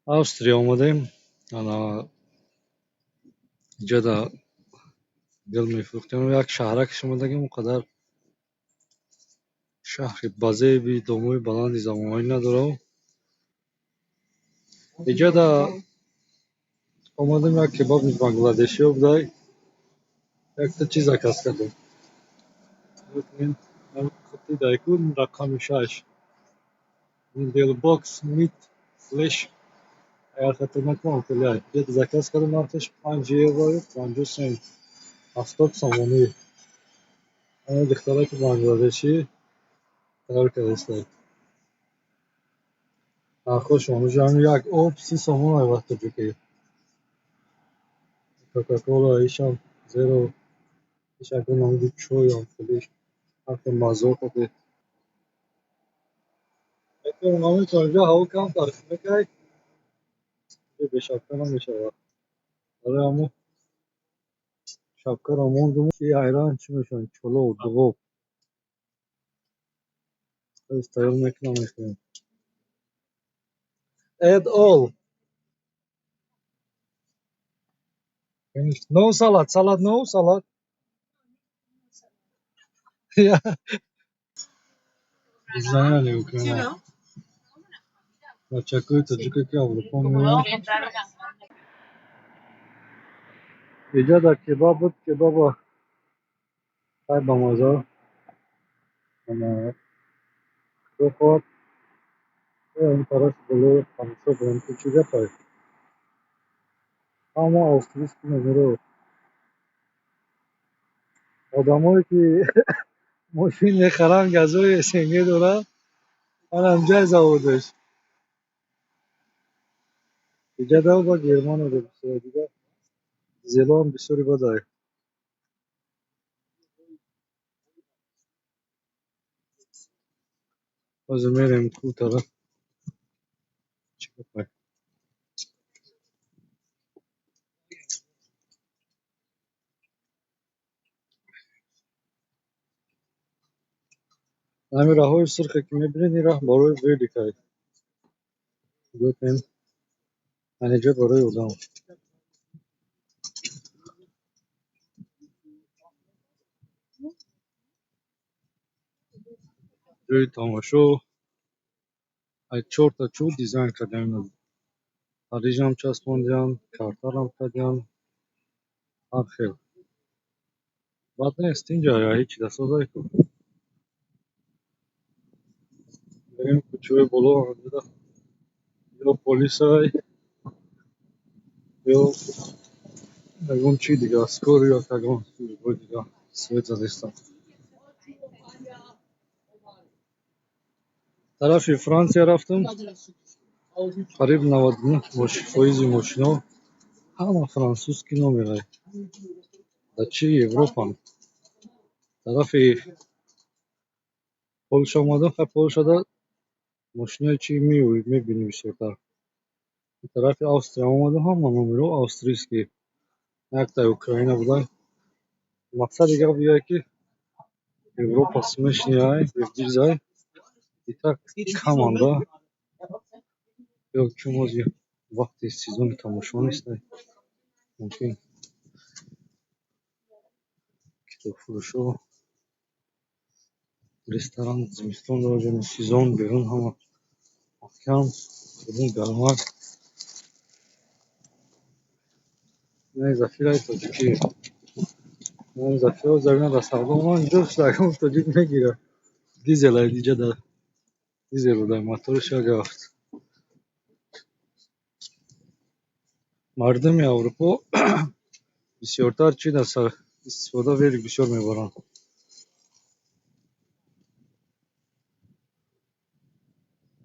Австрия омадем. Ана иҷода гул мефурӯхтем. Як шаҳракаш омадагим, он қадар шаҳри базеби домои баланди замонавӣ надорад. Иҷода омадем, як кебаби бангладешиё будай. Якта чиз заказ кардем. Дайкун рақами 6. Box mit Fleisch, агар хато накунам, хеле. Иҷода заказ кардем, нархаш 5 евро 50 сент. 70 сомонӣ. Ана духтараки бангладешӣ тайёр кардааст. Нархошон уже ҳамин як об 30 сомон ай вақт тоҷикӣ. Кока-кола ишам зеро иш ягон намуди чойам хеле ҳар хел маззаҳо каде. Наметавонам, инҷо ҳаво камтар хунукай. Инҷо бе шапка намешавад. Барои ҳамон шапкаро мондум. И айран чӣ мешавад? Чолов, дуғоб. Тайёр мекунам, мехӯрем. Add all. Finished. No salad. Salad, no salad. Yeah. Дизайнера нигоҳ кунед. Бачакҳои тоҷике, ки Аврупо меоянд. Иҷа дар кебаб буд, кебаба хай бамаза. Ана худо хоҳад, ин тарафи боло тамошо кунем, ки чӣ гапай. Ҳама австрийский номеро. Одамое, ки мошин мехаранд, газои СНГ доранд, ана инҷаи заводаш. Иҷа ба Германия бисёр дига дизелоам бисёри бадай. Ҳозир мерем ку тараф. Чӣ гапай? Ҳамин роҳҳои сурхе, ки мебинед, ин роҳ барои великай. Нигоҳ кунед. Ана инҷа барои одам. Ҷои тамошо ай чорта чӯб дизайн кардем. Парижам часпондиям, картарам кардиям. Ҳар хел. Бад нест инҷа, ҳечи дастсозае ку. Мерем кӯчаҳои боло, ё полисай, ё ягон чи дига, скорый ё ягон службаи дига свет задистанд. Тарафи Франсия рафтам, қариб 99% мошино ҳама франсузский номерай. Дар чи Европан. Тарафи Полша омадам, хай Полшада мошинои чи мебинӣ бисёртар. Тарафи Австрия омадам, ҳама номерҳо австрийский. Яктай Украина буда. Мақсади гап ие, ки Европа смешный, беҷизай. И так каманда. Ё чун ҳозир вақти сезони тамошо нестай. Мумкин китобфурӯшҳо, ресторан зимистон дорад, сезон берун ҳама маҳкам, берун гармак. Ина зафираи тоҷикӣ. Ина зафираро замина дар савдо ман инҷо ягон тоҷик мегирад. Дизел ай иҷа дар дизел буда, мотораш як гафт. Мардуми Аврупо бисёртар чи истифода велик бисёр мебаранд.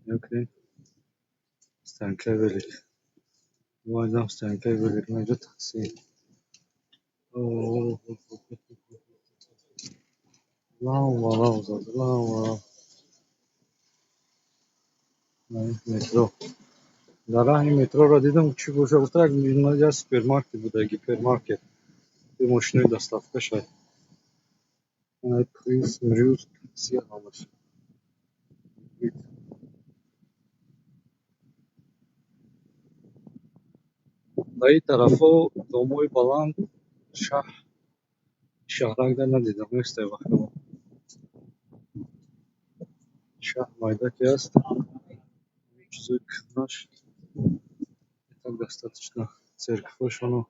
Нигоҳ кунед, стоянкаи велик. Мо стоянкаи велик, ина инҷо такси. Лав валав зад, лав валав. Метро. Дар раҳи метроро дидам, чӣ боша, гуфта як супермаркет буда, гипермаркет. Мошинои доставка шай. Приус, мриус, такси ҳамаш. Дар ин тарафҳо домҳои баланд шаҳр шаҳракда надидам, нестай ба хиёлам. Шаҳр майда ки ҳаст, чизои кӯҳнаш и так достаточно церковьошону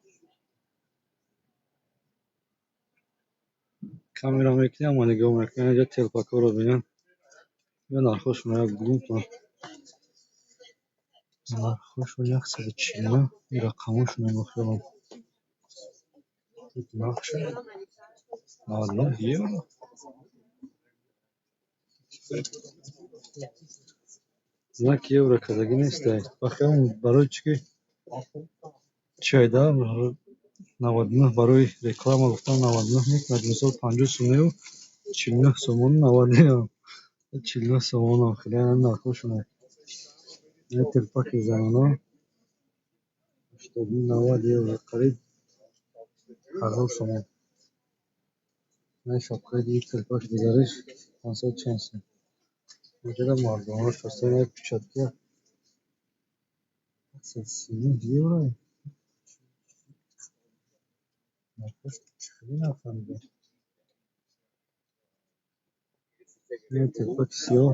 камера мекунӣ, ҳама нигоҳ мекунанд. Инҷа телпакҳоро бинед. Ё нархҳошонро як бигӯм то нархҳошон 149, ин рақамҳошонро ба хиёлам. Тут нархшон 99 евро. Знаки евро кардагӣ нестай. Ба хиёлам барои чӣ ки чайда 99 барои реклама гуфтам 99 мекунад, мисол 50 сомонию 49 сомону 99 сомонам хеле нархҳошоне. Ин телпаки занона 89 евро, қариб 1000 сомон. Ин шапкаи диги телпаки дигариш 500 чанд сом. Инҷода мардонааш ҳаст, як перчатка 139 евро. Нархҳош чӣ хеле нафаҳмидам. Ин телпаки сиёҳ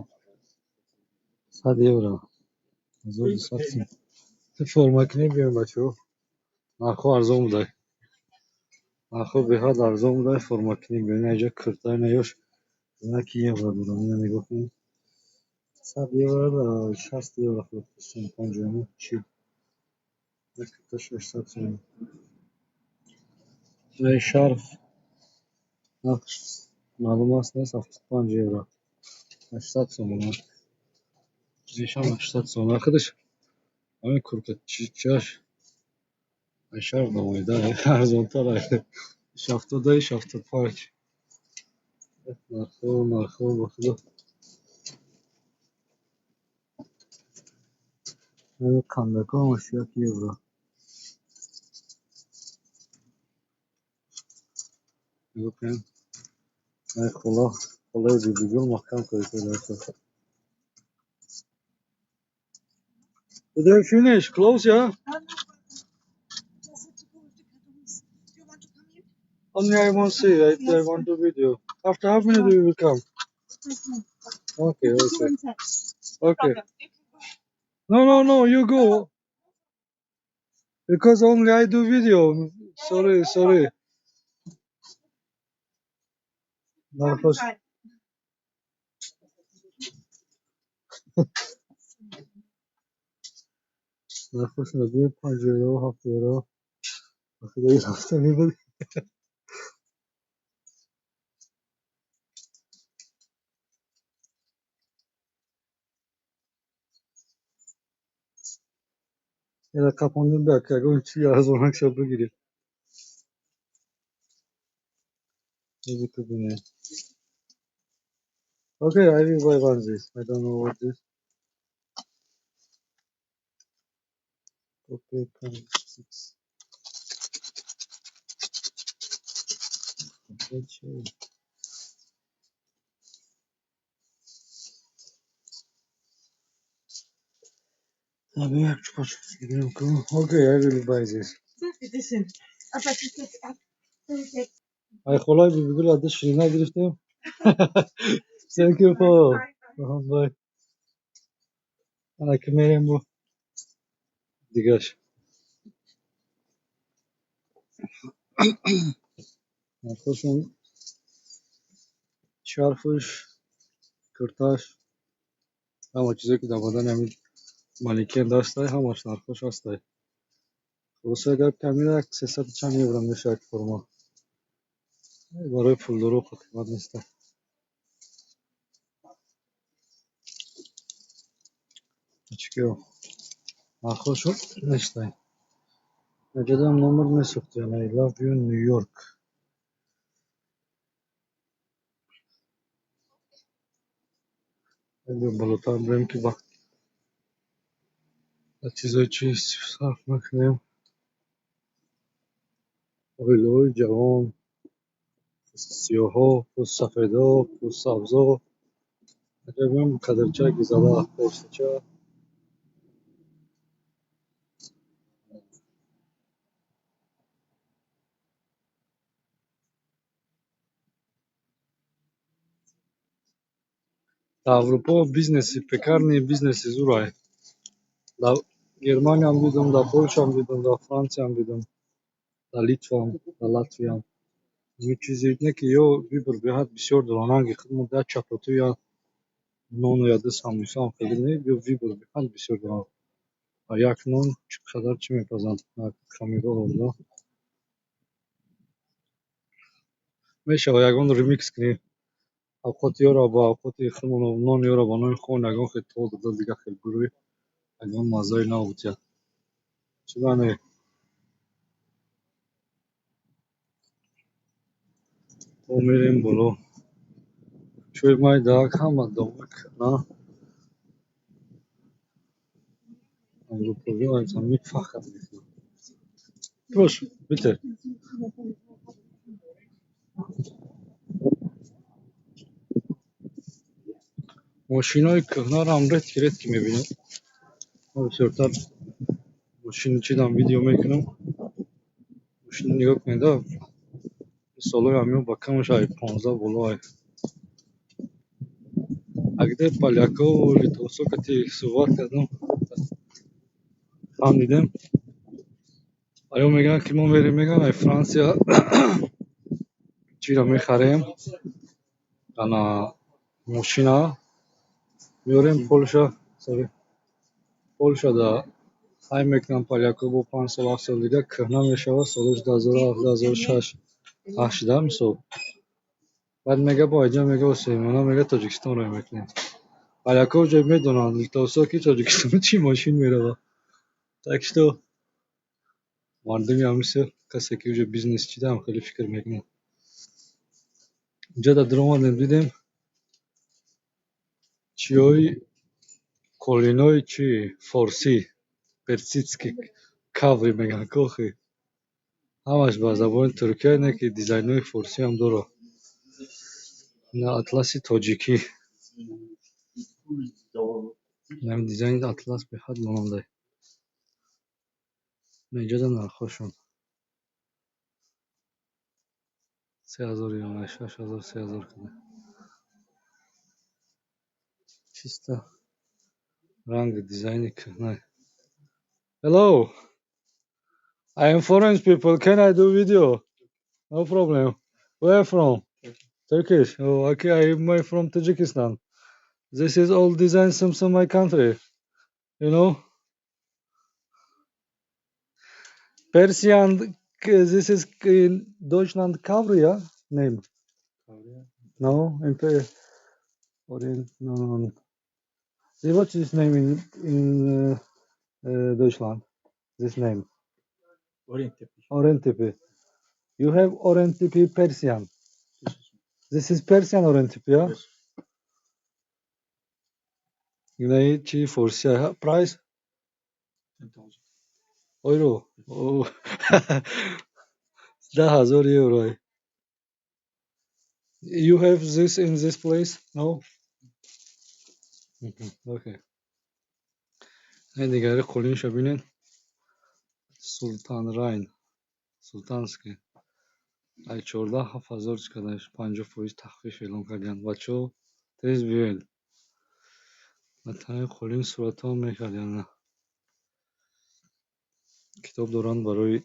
100 евро. 1200 сом. Форма кунем биёем, бачаҳо. Нархҳо арзон будай. Нархҳо беҳад арзон будай, форма кунем биёем. Инҷа курта, ина ёш знаки евро дорад. Ина нигоҳ кунед. 100 евро, 60 евро фурӯхтастем, 59, 40. Як курта 600 сом. Ин шарф нархш маълум аст, нест, 75 евро. 800 сомон. Ишам 800 сомон. Худаш ҳамин курта чиаш ай шарф дамоида арзонтар ай. Иш 70, иш 75. Нархҳо, нархҳо ба худо. Ҳамин қандако ҳамаш 1 евро. Нигоҳ кунед. Ай хола, холаи Бибигул маҳкам кардааст. Did they finish? Close, yeah? Just have to go with the cartons. Do you want to come here? Only I want to see. I want to video. After how many do you will come? Okay, You can okay. go inside. Okay. Problem. You can go. No, no, no, you go. Because only I do video. Sorry, sorry. Come Нархош inside. Нархошро бинед, 5 евро, 7 евро. Ба худо ин рафта мебуд. Ира қапондем бия, ки ягон чи арзонакша бигирем. Музыка бинед. Okay, I will buy one this. I don't know what this. Okay, 6. Okay, Okay, I will buy this. Bitte schön. Aber das ist jetzt ab. Das ist jetzt Ай холаи Бибигул ада ширина гирифтем. Thank you for. Bye. Ана ки мерем бо дигаш. Нархошон шарфуш, курташ, ҳама чизое ки дар бадани ҳамин манекен дастай, ҳамаш нархош ҳастай. Хулоса гап камира як сесаду чанд евро мешавад форма. Барои пулдоро қимат нестай. Очкио. Нархошон нестай. Наҷадам номер месӯхти, I love you New York. Болотар бирем ки вақт чизои чи сарф накунем. Оилаҳои ҷавон, пӯстсиёҳҳо, пӯстсафедҳо, пӯстсабзҳо. Аҷаб қадрча гизала пештача. Дар Аврупо бизнеси пекарни бизнеси зурай. Дар Германиям дидум, дар Полшам дидум, дар Франсиям дидум, дар Литвам, дар Латвиям. Ҳамин чизе не ки ё выбор беҳад бисёр доранд. Ранги худмон я чапоту, я нону, я ду самбусаам хеле не, ё выбор беҳад бисёр доранд. А як нон чӣ қадар чӣ мепазанд? Хамиро оварда. Мешавад ягон ремикс кунем. Авқоти ёро ба авқоти худмон, нони ёро ба нони худмон ягон хел то дода, дигар хел бурӯй, ягон маззаи нав бутяд. Чӣ маъне? Мо мерем боло. Чӯи майдаак ҳама домои кӯҳна. Аврупоиҳо аз ҳамин фахр мекунанд. Прошу, bitte. Мошинои кӯҳнаро ҳам редко редко мебинем. Ман бисёртар мошини чизам видео мекунам. Мошин нигоҳ кунед, солҳои ҳамиҳо ба камаш ай 15 боло ай. А где полякову литовцо кати суҳбат кардам, фаҳмидем. Аё мегӯянд ки мо мерем, мегӯянд, ай Франсия чиро мехарем, ана мошина меорем Полша, сори, Полша да ҳай мекунанд поляко бо 5 сол, 7 сол дига кӯҳна мешавад, солаш 2007, 2006, ҳашт мисол. Баъд мега бо айҷа мега осемона мега Тоҷикистон рой мекунем. Поляко уже медонанд, литовсо ки Тоҷикистон чӣ мошин меравад. Так что мардуми ҳамиса касе ки уже бизнес чидаам хеле фикр мекунад. Инҷа дар дуромадем, дидем чиёи қолинои чи форсӣ, персидский ковры мегӯянд кохи. Ҳамаш ба забони туркия, не ки дизайнҳои форсиам дорад. Ина атласи тоҷикӣ. Инам дизайни атлас беҳад монандай. Инҷода нархҳошон. 3000 евро, 6000, 3000 када. Чисто ранги дизайни кӯҳна. Hello. I am foreign people. Can I do video? No problem. Where from? Turkish. Oh, okay. I am from Tajikistan. This is all design some my country. You know? Persian, this is in Deutschland Cavria name. No, in Orient, no, no, no. See, what's this name in Deutschland? This name. Orient Teppich. Orient Teppich. You have Orient Teppich Persian. This is Persian Orient Teppich, yeah? Yes. Инаи чи форсия? Price? 10,000. Euro. Oh. 10,000 евро. You have this in this place? No? Okay. Не дигари қолинша бинед. Султан Райн. Султанский. Ай 14 7000 чӣ кардаш, 50% тахфиф эълон кардиянд. Бачаҳо, тез биёед. Ба танаи қолин суратҳо мекардиянд. Китоб доранд барои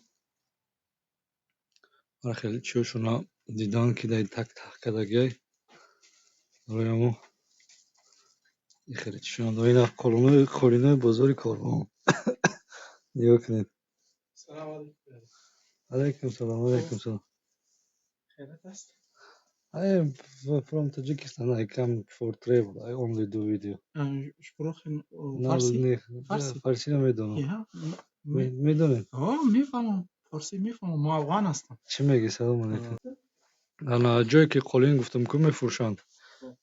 ҳар хел чиёшона дидан, ки дар так тах кардагиай. Барои ҳамо хеле чишон дорад. Ина қолинои бозори Корвон. Нигоҳ кунед. Алайкум салом, алайкум салом. I am from Tajikistan. I come for travel. I only do video. Sprechen No, Farsi? не, Фарси? Фарсӣ намедонам. Ja, Медонед? Мефаҳмам. Форсӣ мефаҳмам. Мо афғон ҳастам. Чӣ мегӣ? Салом алайкум. Ана ҷое ки қолин гуфтам ку мефурӯшанд.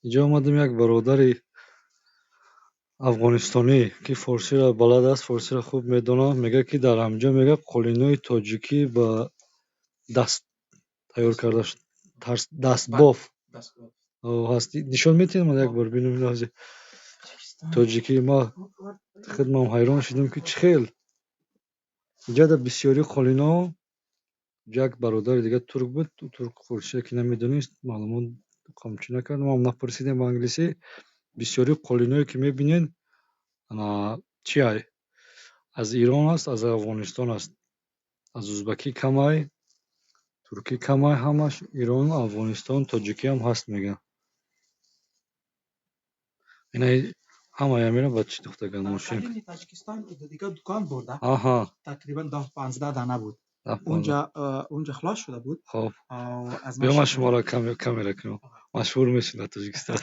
Инҷо омадем, як бародари афғонистонӣ ки форсиро балад аст, форсиро хуб медонад, мегӯяд ки дар ҳамҷо мегӯяд қолинои тоҷикӣ ба даст тайёр карда дастбоф ҳаст. Нишон метиҳед ман як бор бинам ин тоҷикӣ? Ма худмам ҳайрон шудам ки чӣ хел инҷа дар бисёри қолино. Як бародари дига турк буд, турк форсиро ки намедонист, маълумот қамчӣ накард, моам напурсидем ба англисӣ. Бисёри қолиное, ки мебинед, чи ай? Аз Ирон аст, аз Афғонистон аст. Аз узбакӣ камай, туркӣ камай, ҳамаш Ирон, Афғонистон, тоҷикиам ҳаст, мегӯянд. Ина ҳамаи ҳамиро ба чӣ духтаган мошин. Қалини Таҷикистон дига дукон бурда. Тақрибан 10-15 дана буд. Унҷа хилос шуда буд. Хоб. Биё, ман шуморо камера кунам. Машҳур мешед дар Тоҷикистон.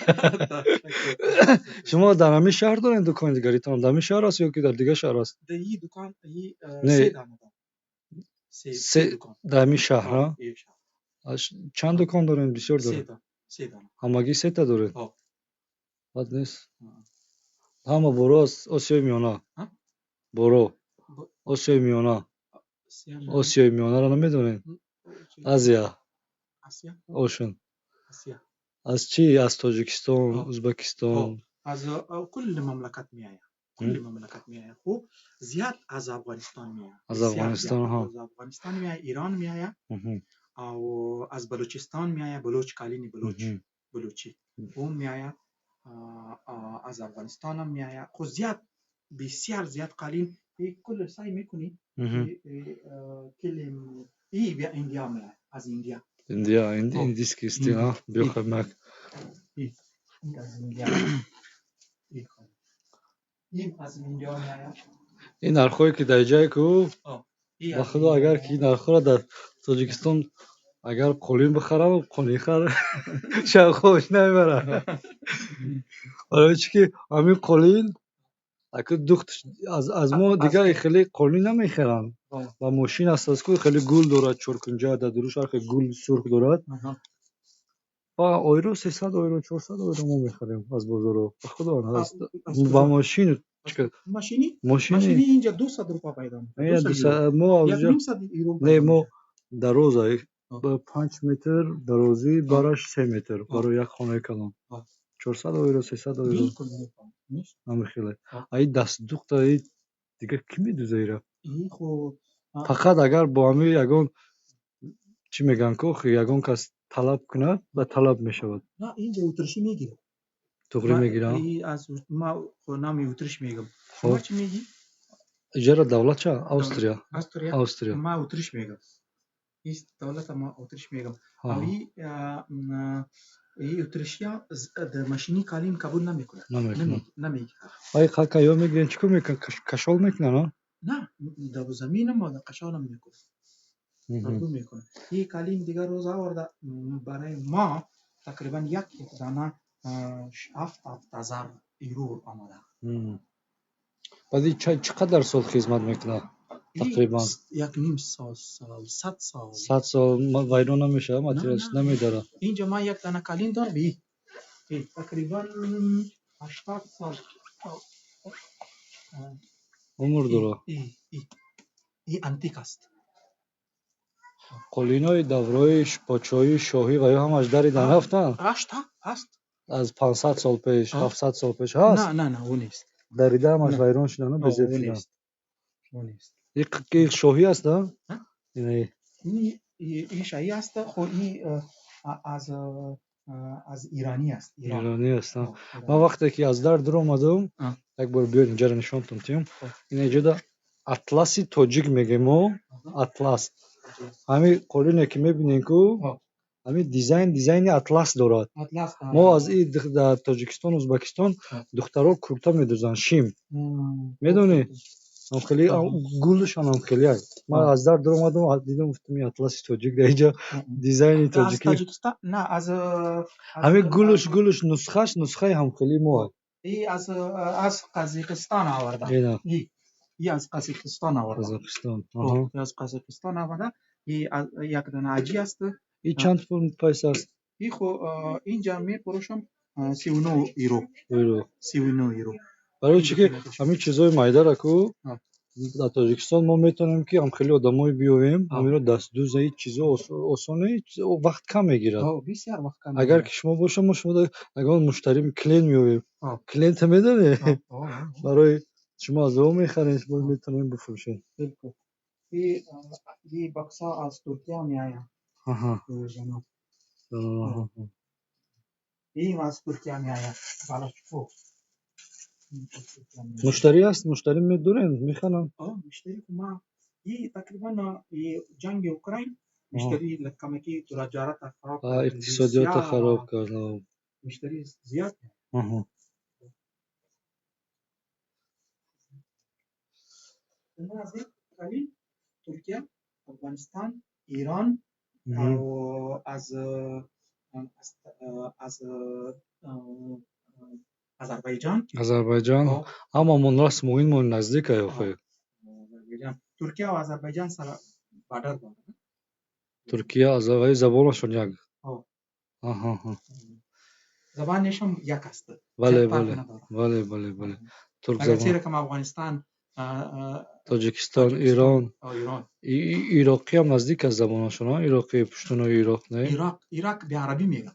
Шумо дар ҳамин шаҳр доред дукони дигаритон? Дар ҳамин шаҳр аст ё ки дар дигар шаҳр аст? Дар ин дукон Не. се дана дорам. Се дукон. Дар ҳамин шаҳр, а? Чанд дукон доред? Бисёр доред? Се дона. Ҳамагӣ сета доред? Ҳо. Бад нест. Ҳама боро аз Осиёи Миёна. Боро. Осиёи Миёна. Осиёи Миёнаро намедонед? Азия. Ошун. Аз чӣ? Аз Тоҷикистон, Ӯзбекистон? Аз кулли мамлакат меояд. Кулли мамлакат меояд. Хуб, зиёд аз Афғонистон меояд. Аз Афғонистон, ҳа. Аз Афғонистон меояд, Ирон меояд. Аз Балучистон меояд, балуч, қалини балуч, балучӣ. Он меояд. Аз Афғонистон ҳам меояд. Хуб, зиёд, бисёр зиёд қалин. Кулл сай мекунӣ. Кили и Индия меояд, аз Индия. Индия, индийский стиль, а? Биё хай. Аз Индия. Ин аз Индия меояд. Ин нархҳое, ки дар ҷае ку, ба худо, агар ки ин нархҳоро дар Тоҷикистон агар қолин бихарам, қолинхар шабхобаш намебарад. Барои чӣ ки ҳамин қолин аку духт аз мо дигар хеле қолин намехаранд. Ба мошин аст, аз ку хеле гул дорад, чоркунҷа, дар дуруш ҳар хел гул сурх дорад. Ба ойро 300 ойро, 400 ойро мо мехарем аз бозоро. Ба худо, ба мошин. Машини? Мошини. Машини инҷа 200 рупа пайдо мекунад. Мо не, мо дароза 5 метр дарозӣ, бараш 3 метр, барои як хонаи калон. 400 ойро, 300 ойро. Ҳамин хеле. А и дастдухта дигар кӣ медуза ира? Фақат агар бо ҳамин ягон чӣ мегӯянд ку, ягон кас талаб кунад, ба талаб мешавад. На, инҷа утришӣ мегирад. Туғрӣ мегирад? Ма номи утриш мегӯям. Шумо чӣ мегӣ? Иҷара давлат ча? Австрия. Австрия. Ма утриш мегӯям. Ин давлата ма утриш мегӯям. И утришия машини калин қабул намекунад. Намекунад. Намегирад. Ай хака ё мегиранд, чӣ кор мекунанд? Кашол мекунанд, а? На, дар заминам дар кашолам мекунад. Мардум мекунад. И калин дигар рӯз оварда барои мо тақрибан як дана 7000 евро омада. Баъди чӣ қадар сол хизмат мекунад? Тақрибан 1.5 сол, 100 сол. 100 сол вайрон намешавад, материалш намедорад. Инҷа ман як дана калин дорам, тақрибан 80 сол умр дорад. И антик аст. Қолинои давраи подшоҳии шоҳӣ ва ё ҳамаш даридан рафтанд? Ҳаст, ҳаст. Аз 500 сол пеш, 700 сол пеш ҳаст? На, на, на, ӯ нест. Дарида ҳамаш вайрон шудану безеб шуданд. Ӯ нест. Ин шоҳӣ аст, а? Ин шоҳӣ аст, хо ин аз иронӣ аст. Иронӣ аст. Ман вақте ки аз дар дуромадам, як бор биёед инҷаро нишонтон диҳам. Ин инҷода атласи тоҷик мегӯем мо, атлас. Ҳамин қолине, ки мебинем ку, ҳамин дизайн, дизайни атлас дорад. Мо аз и дар Тоҷикистон, Ӯзбекистон духтаро курта медӯзанд, шим. Медонӣ? Хеле гулшон ҳам хеле аст. Ман аз дар дуромадам, дидам, гуфтам, ин атласи тоҷик, дар инҷа дизайни тоҷикӣ. На, аз ҳамин гулуш нусхаш нусхаи ҳамхелии мо аст. Аз Қазоқистон оварда. И аз Қазоқистон оварда. Қазоқистон. Аз Қазоқистон оварда. И як дана аҷи аст. И чанд пул пайса аст? И хо инҷа мефурӯшам 39 евро. Евро. 39 евро. Барои чӣ ки ҳамин чизҳои майдара ку дар Тоҷикистон мо метавонем, ки ҳамхели одамое биёвем, ҳаминро дастдӯза, ҳеҷ чизо осоне, вақт кам мегирад. Бисёр вақт кам. Агар ки шумо боша, мо шумо ягон муштари, клиент меёвем. Клиента медонӣ? Барои шумо аз о мехарем, шумо метавонем бифурӯшем. И боксҳо аз Туркия меоянд. این از ترکیه میآید بالاشکو. Муштарӣ аст, муштарӣ медорем, мехаранд. مشتری خو ما ای تقریبا ای جنگ اوکراین مشتری لکمکی تجارت خراب کرد. Иқтисодиёта хароб بسیار кард. مشتری زیاد. ما از این قلیل ترکیه، افغانستان، ایران او از آذربایجان. Озарбойҷон. Ҳамамон расму оинмон наздик охе. آذربایجان، ترکیه و آذربایجان سر بارڈر داره. Туркия, ваи забонашон як. زبانش هم یک است. Бале. زیاد فرق Бале. نداره. Бале, турк اگر забон. چه رقم افغانستان، Тоҷикистон, تاجیکستان، Ирон. ایران. Ироқиам наздик аст забонашон, ироқи, пуштунои Ироқ, не? عراق، عراق به عربی میگه.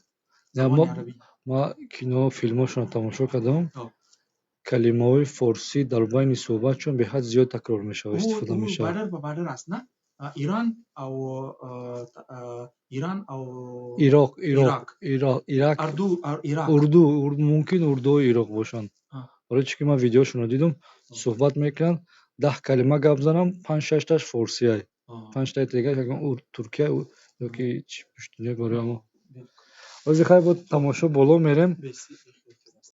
Не, زبان عربی. ма кино, филмошонро тамошо кардам, калимаҳои форсӣ дар байни суҳбатшон беҳад зиёд такрор мешавад, истифода мешавад. بارڈر به بارڈر است نه؟ ایران او ایران او Ироқ, Ироқ. عراق. Ироқ, Ирак. اردو، عراق. Урду, мумкин урдуои Ироқ бошанд, барои чӣ ки ман видеошонро дидум, суҳбат мекунанд, 10 калима гап занам, панҷ шашташ форсиай, панҷтаи дигар туркия ёки чи пуштуния. Барои ҳамо ҳозир хай бо тамошо боло мерем.